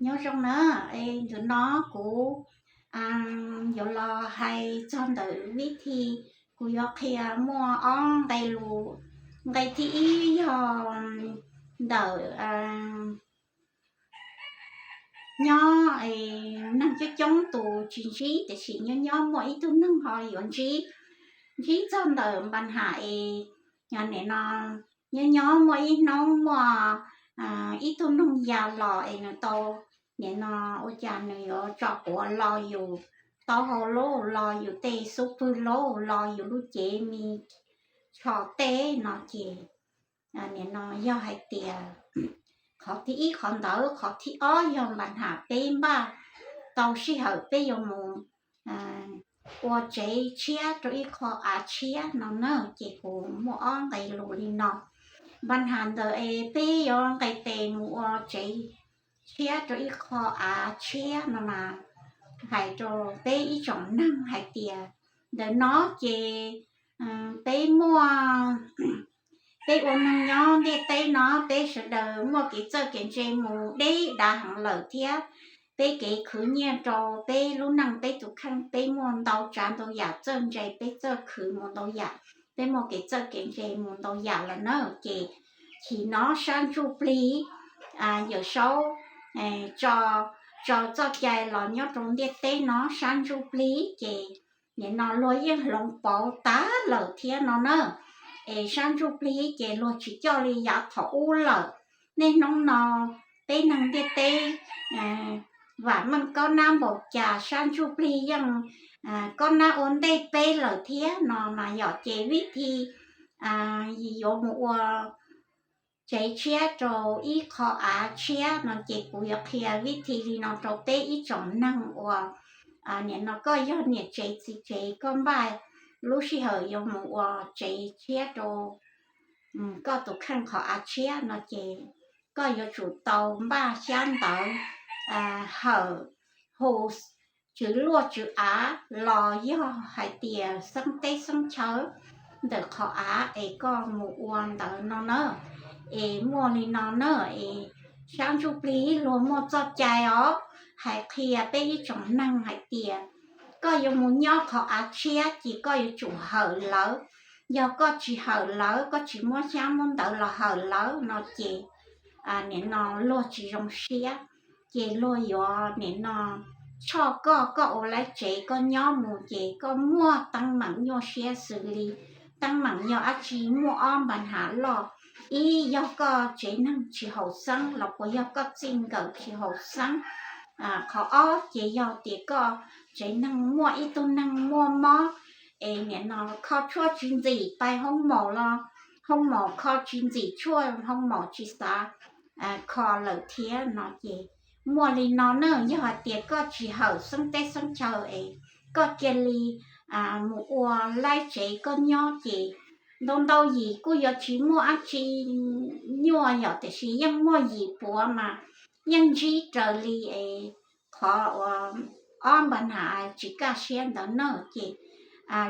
Nyob zoo na, es ntawm no kuv yuav los hais txog ntawm vib thi, kuv yuav qhia muaj ob nqe lus. Nqe thib ib yog ntawm nyob, neeg coob coob tus tsis ntsib, tiam sis nyob nyob muaj ib tug neeg ho yuav ntsib. Ntsib txog ntawm npa nham es, nim no, nyob nyob muaj ib hnub muaj ib tug neeg ya los es nws tau, nim no, ua cas nws yuav tso quav lo yus taub hau lauj, lo yus tej xub pwg lauj, lo yus lub cev me tsho teb no ces, nim no yog hais tias qhov thib ib qhov ntawd, qhov thib ob yog npa nham peb npaj tau sij hawm peb yuav mus ua tsev tshiab rau ib qho av tshiab no na, ces kuv muaj ob nqe lus li no. Npa nham ntawd es peb yuav nqis tes mus ua tsev tshiab rau ib qho av tshiab no mas hais rau peb ib tsoom neeg hais tias ntawm no ces peb muaj, peb ua neeg nyob ntiaj teb no peb sawv daws muaj kev txawj kev ntse mus deb dav heev lawm thiab peb kev khwv nyiaj rau peb lub neej peb tus kheej peb muaj ntau tsav ntau yam txawj ntse, peb txawj khwv mus ntau yam, peb muaj kev txawj kev ntse mus ntau yam lawm na. Ces chim no sab ntsuj plig Yawm Saub tso, tso txoj cai los nyob rau ntiaj teb no sab ntsuj plig ces nim no luag yeej hloov pauv tas lawm thiab no na. Es sab ntsuj plig ces luag tsis coj li yav thaum ub lawm. Niaj hnub no peb neeg ntiaj teb vam meej kob nab npaum cas sab ntsuj plig yeej kob nab ua ntej peb lawm thiab no mas yom. Ces vib thi yuav mus ua tsev tshiab rau ib qho av tshiab no ces kuv yuav qhia vib thi li no rau peb ib tsoom neeg uas nim no koj yog niam tsev txiv tsev koj npaj lub sij hawm yuav mus ua tsev tshiab rau koj tus kheej qhov av tshiab no ces koj yuav tsum tau npaj xyab ntawv hawm hu tswv luaj tswv av los yog hais tias xeeb teb xeeb chaw ntawm qhov av es koj mus ua ntawd no na. Es muaj li no na, es sab ntsuj plig luag muaj txoj cai os, hais qhia peb ib tsoom neeg hais tias koj yuav mus nyob qhov av tshiab ces koj yuav tsum hawm lawv. Yog koj tsis hawm lawv, koj tsis muab xyab muab ntawv los hawm lawv no ces nim no luag tsis zoo siab, ces luag yuav nim no tshoj koj, koj ua lawv tsev koj nyob mus ces koj muaj teeb meem nyuaj siab xws li teeb meem yog dab tsi, muaj ob npa nham loj. Ib, yog koj tsev neeg tsis haum xeeb los puas yog koj txij nkawm tsis haum xeeb. Qhov ob ces yog tias koj tsev neeg muaj ib tug neeg muaj mob es nim no kho tshuaj tsis ntxim, pais hoob maum los hoob maum kho tsis ntxim tshuaj, hoob maum tsis xav kho lawm thiab no ces muaj li no na. Yog hais tias koj tsis hawm xeeb teb xeeb chaw es koj cia li mus ua laib tsev koj nyob ces ntau ntau yim kuj yuav tsis muaj dab tsi nyuaj yom, tiam sis yeej muaj yim puav mas yeej ntsib raws li es qhov uas ob npa nham tsis kaj siab ntawd na. Ces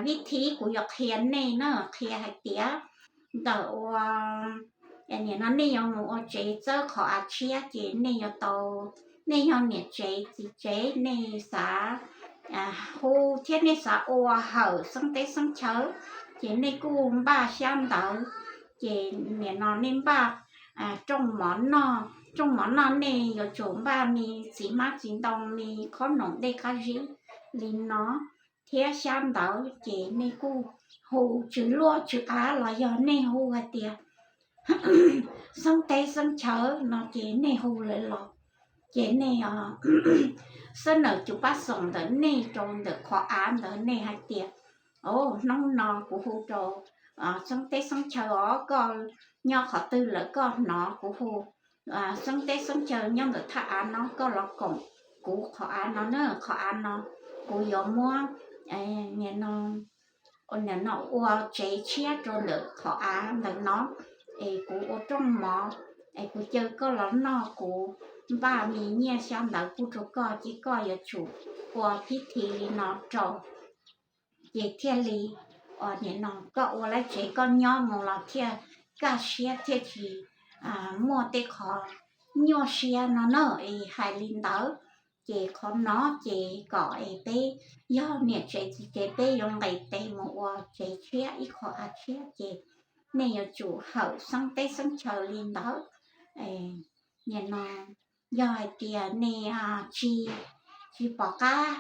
vib thi kuv yuav qhia nej na, qhia hais tias ntawm ua nim no nej yuav mus ua tsev txawb qhov av tshiab ces nej yuav tau, nej yog niam tsev txiv tsev nej xav hu thiab nej xav ua hawm xeeb teb xeeb chaw ces nej kuj npaj xyab ntawv. Ces nim no nej npaj rooj mov noj, rooj mov noj nej yuav tsum npaj me txiv hmab txiv ntoo, me khob noom dej qab zib li no thiab xyab ntawv ces nej kuj hu tswv luaj tswv av los yog nej hu hais tias xeeb teb xeeb chaw no ces nej hu lawv los ces nej xab nawm cov pab xoom ntawm nej rau ntawm qhov av ntawd nej hais tias, o, hnub no kuv hu rau xeeb teb xeeb chaw os, koj nyob qhov twg lawm koj hnov kuv hu xeeb teb xeeb chaw nyob ntawm thaj av no, koj los koom kuv qhov av no na, qhov av no kuv yuav muab nim no ua tsev tshiab rau ntawm qhov av ntawm no es kuv ua rooj mov es kuv caw koj los noj, kuv npaj me nyiaj xyab ntawv pub rau koj ces koj yuav tsum ua pib thi li no rau ces thiaj li nim no koj ua laib tsev koj nyob mus los thiaj kaj siab thiaj tsis muaj tej qhov nyuaj siab no na. Es hais li ntawd, ces qhov no ces kom es peb yog niam tsev txiv tsev peb yuav nqis tes mus ua tsev tshiab ib qho av tshiab ces nej yuav tsum hawm xeeb teb xeeb chaw li ntawd. Nim no yog hais tias nej tsis, tsis pom qab,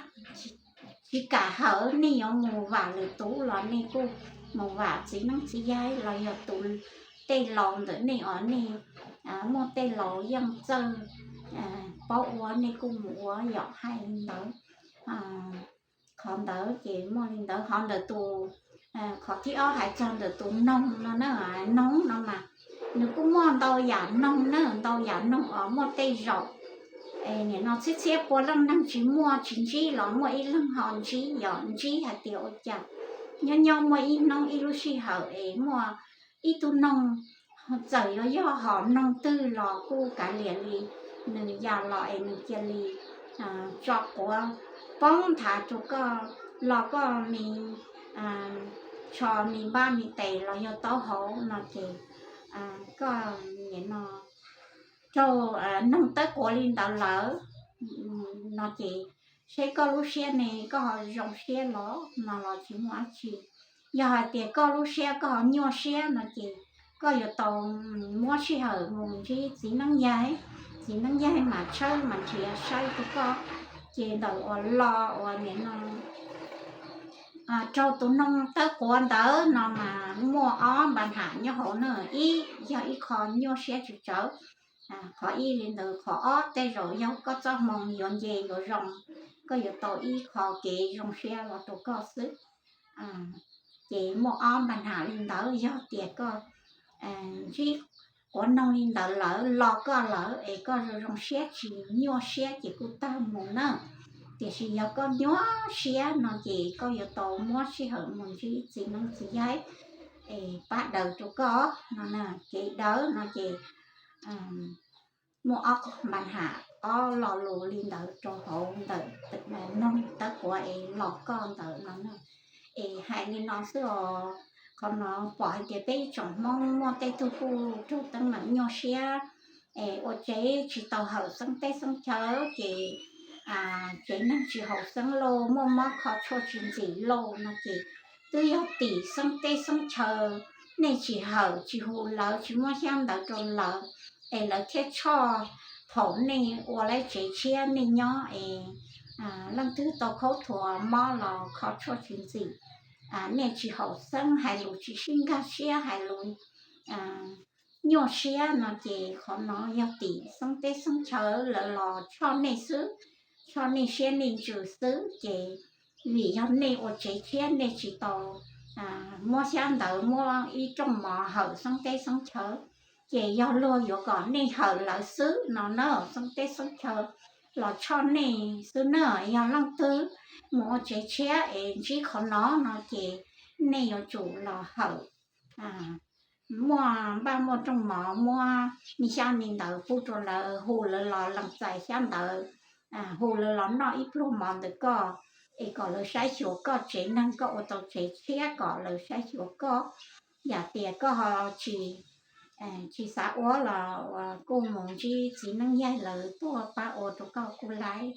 tsis kam hawm, nej yuav mus vam lwm tus los nej kuj mus vam txiv neeb txiv yaig los yog tus tej laus ntawm nej os, nej muaj tej laus yeej txawj paub ua, nej kuj mus ua yom. Hais li ntawd, qhov ntawd ces muaj li ntawd. Qhov ntawm tus, qhov thib ob hais txog ntawm tus noog no na, noog no mas nws kuj muaj ntau yam noog na, ntau yam noog os. Muaj tej zaum nim no txhiab txhiab pua leej neeg tsis muaj, tsis ntsib los muaj ib leeg ho ntsib, yog ntsib hais tias ua cas nyob nyob muaj ib hnub ib lub sij hawm es muaj ib tug noog, txawm yuav yog hom noog twg los kuj kav liam li, nws ya los es nws cia li tso quav poob nthav rau koj, los koj me tsho me npab me tes los yog taub hau no ces koj nim no raug noog tawb quav li ntawd lawm no ces seb koj lub siab ne, koj ho zoo siab los no los tsis muaj dab tsi. Yog hais tias koj lub siab koj ho nyuaj siab no ces koj yuav tau muab sij hawm mus ntsib txiv neeb yaig, txiv neeb yaig mam tshawb mam nrhiav saib rau koj. Ces ntawm uas los uas nim no raug tus noog tawb quav ntawd no mas muaj ob npa nham nyob hauv na. Ib yog ib qho nyuaj siab tsis tsawv, qhov ib li ntawd. Qhov ob tej zaum yog koj txoj hmoo yuav nce yuav zoo, koj yuav tau ib qho kev zoo siab los rau koj xwb. Ces muaj ob npa nham li ntawd, yog tias koj ntsib quav noog li ntawd lawm los koj lawm es koj zoo zoo siab tsis nyuaj siab ces kuj tag mus na. Tiam sis yog koj nyuaj siab no ces koj yuav tau muab sij hawm mus ntsib txiv neeb txiv yaig es pab daws rau koj no. Kev daws no ces muaj ob npa nham, ob lo lus li ntawd rau hauv ntawm noog tawb quav es los koj ntawd no na. Es hais li no xwb os. Qhov no pom hais tias peb tsoom Hmoob muaj tej tug kuj raug teeb meem nyuaj siab es ua tsev tsis tau hawm xeeb teb xeeb chaw ces tsev neeg tsis haum xeeb lauj, muaj mob kho tshuaj tsis ntxim lauj no ces twb yog tim xeeb teb xeeb chaw, nej tsis hawm tsis hu lawv, tsis muab xyab ntawv rau lawv es lawv thiaj tshoj thaum nej ua lawv tsev tshiab nej nyob es leej twg tau khaub thuas mob los kho tshuaj tsis ntxim, nej tsis haum xeeb, hais lus tsis sib nkag siab, hais lus nyuaj siab no ces qhov no yog tim xeeb teb xeeb chaw lawv los tshoj nej xwb, tshoj nej siab nej ntsws xwb ces vim yog nej ua tsev tshiab nej tsis tau muab xyab ntawv muab ib rooj mov hawm xeeb teb xeeb chaw ces yog luag yuav kom nej hawm lawv xwb no na. Xeeb teb xeeb chaw los tshoj nej xwb na. Yog leej twg mus ua tsev tshiab es ntsib qhov no no ces nej yuav tsum los hawm, muaj npaj muaj rooj mov, muab me xyab me ntawv pub rau lawv, hu lawv los lees txais xyab ntawv, hu lawv los noj ib pluag mov ntawm koj es kom lawv saib xyuas koj tsev neeg, koj ua tau tsev tshiab kom lawv saib xyuas koj. Yam tias koj ho tsis, tsis xav ua los kuj mus ntsib txiv neeb yaig lawv tuaj pab ua rau koj kuj laib.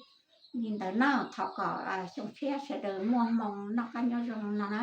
Li ntawd na, thov kom xyoo tshiab sawv daws muaj hmoo noj qab nyob zoo no na.